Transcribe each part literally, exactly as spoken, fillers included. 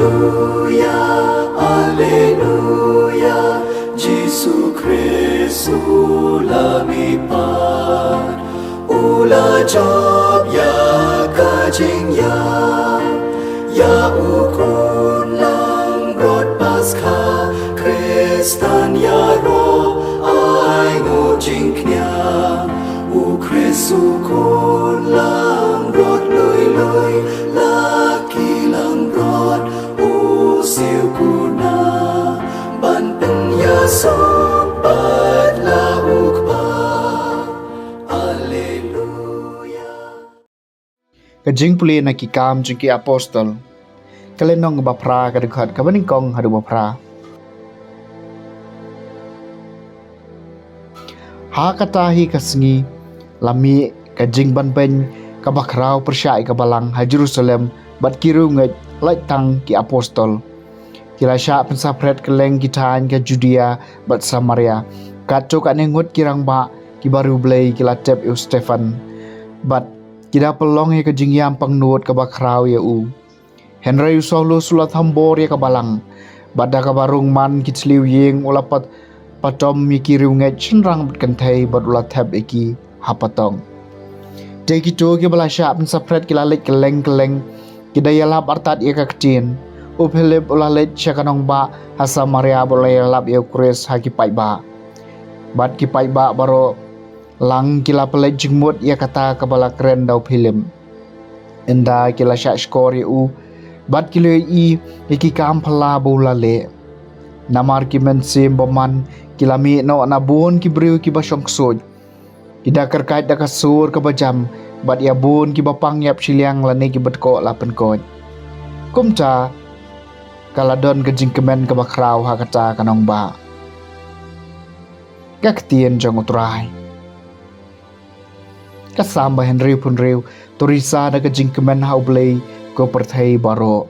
Alleluia, Alleluia, Jisu Khrist u la mihpat, u la jop ïa ka jingïap, ïa u khun langbrot Paskha, Khristan ïaroh ai nguh jingkñia, u Khrist u khun langbrot lui lui, la ki langbrot u siew kuna, ban pynïasuk pat la u Kpa. Alleluia. Ka jingpule na Ki Kam jong ki Apostol, ka lynnong ba phra, ka dkhot kaba nyngkong haduh ba phra. Ha kata hi ka sngi la mih ka jingbanbeiñ kaba khraw pyrshah ïa ka balang ha Jerusalem, bad ki riewngeit, lait tang ki apostol. Ki la shah pynsaphriang kylleng ki thaiñ ka Judia bad Samaria. Katto katne ngut ki rangbah kiba riewblei ki la tep ïa u Stephan, bad ki da pynlong ïa ka jingïam pangnud kaba khraw ïa u. Hynrei u Saulus u la thombor ïa ka balang, bad da kaba rung man ki thliew ïing u la pat-, patom ïa ki riewngeit shynrang bad kynthei, bad u la thep ïa ki ha patong. Te kito kiba la shah pynsaphriang ki la leit kylleng kylleng, ki da ïalap artat ïa ka ktien. U Philip u la leit sha ka nongbah ha Samaria bad u la ïalap ïa u Khrist ha ki paidbah. Bad ki paidbah baroh lang ki la pynleit jingmut ïa kata kaba la kren da u Philip. Ynda ki la shah shkor ïa u, bad ki la ïohi ïa ki kam phylla ba u la leh. Namar ki mynsiem bymman ki la mih noh na bun ki briew kiba shong ksuid. Ki da kyrkait da ka sur kaba jam, bad ïa bun kiba pang ïap shiliang lane kiba dkoh la pynkoit. Kumta ka la don ka jingkmen kaba khraw ha kata ka nongbah. Ka ktien jong U Trai. Ka Salm ba hynriew phew hynriew. To risa da ka jingkmen ha U Blei, ko pyrthei baroh.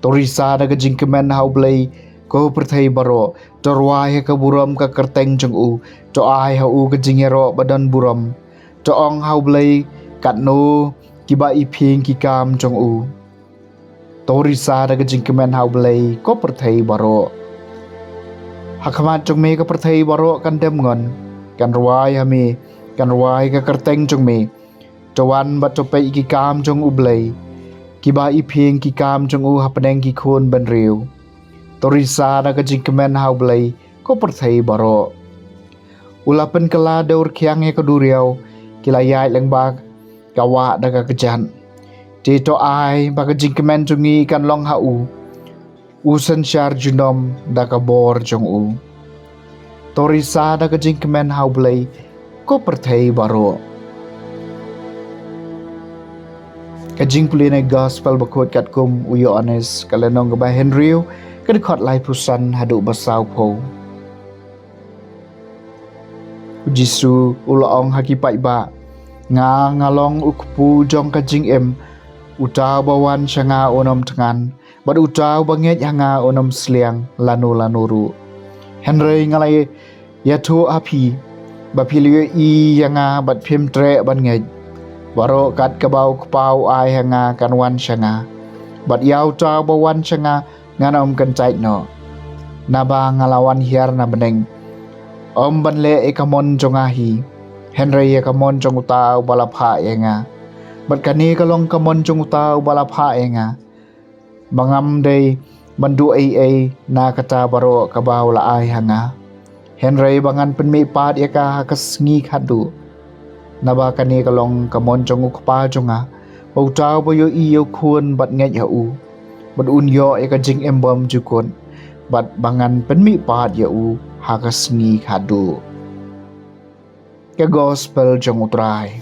To risa da ka jingkmen ha U Blei, ko pyrthei baroh. To rwai ha ka burom ka kyrteng jong u. To ai ha u ka jingïaroh ba don burom. To ong ha U Blei, katno kiba iphieng ki kam jong u. To risa da ka jingkmen ha U Blei, ko pyrthei baroh. Ha khmat jong me ka pyrthei baroh kan dem ngon, kan rwai ha me, kan rwai ka kyrteng jong me. To wan bad to peit ki kam jong U Blei, kiba iphieng ki kam jong u hapdeng ki khun bynriew. To risa da ka jingkmen ha U Blei, ko pyrthei baroh. U la pynkylla da u rkhiang ïa ka duriaw, ki la ïaid lyngba ka wah da ka kjat. Te to ai ba ka jingkmen jong ngi kan long ha u. U synshar junom da ka bor jong u. To risa da ka jingkmen ha U Blei, ko pyrthei baroh. Ka jingpule na Gospel bakhuid katkum u Ïoannis, ka lynnong kaba hynriew, ka dkhot laiphew san haduh ba sawphew. U Jisu u la ong ha ki paidbah, nga nga long u kpu jong ka jingim. Uta uba wan sha nga un ym thngan, bad uta uba ngeit ha nga un ym sliang lano lano ruh. Hynrei nga la ïathuh ha phi, ba phi la ïohi ïa nga bad phim treh ban ngeit. Baroh kat kaba u Kpa u ai ha nga kan wan sha nga, bad ïa uta uba wan sha nga ngan ym kyntait noh. Naba nga la wan hiar na bneng, ym ban leh ïa ka mon jong nga hi, hynrei ïa ka mon jong uta uba la phah ïa nga. Bad kane ka long ka mon jong uta uba la phah ïa nga, ba ngam dei ban duh ei ei na kata baroh kaba u la ai ha nga, hynrei ba ngan pynmihpat ïa ka ha ka sngi khatduh. Naba kane ka long ka mon jong u Kpa jong nga, ba uta uba ïohi ïa u Khun bad ngeit ha u, bad un ïoh ïa ka jingim bymjukut, bad ba ngan pynmihpat ïa u ha ka sngi khatduh. Ka Gospel jong U Trai.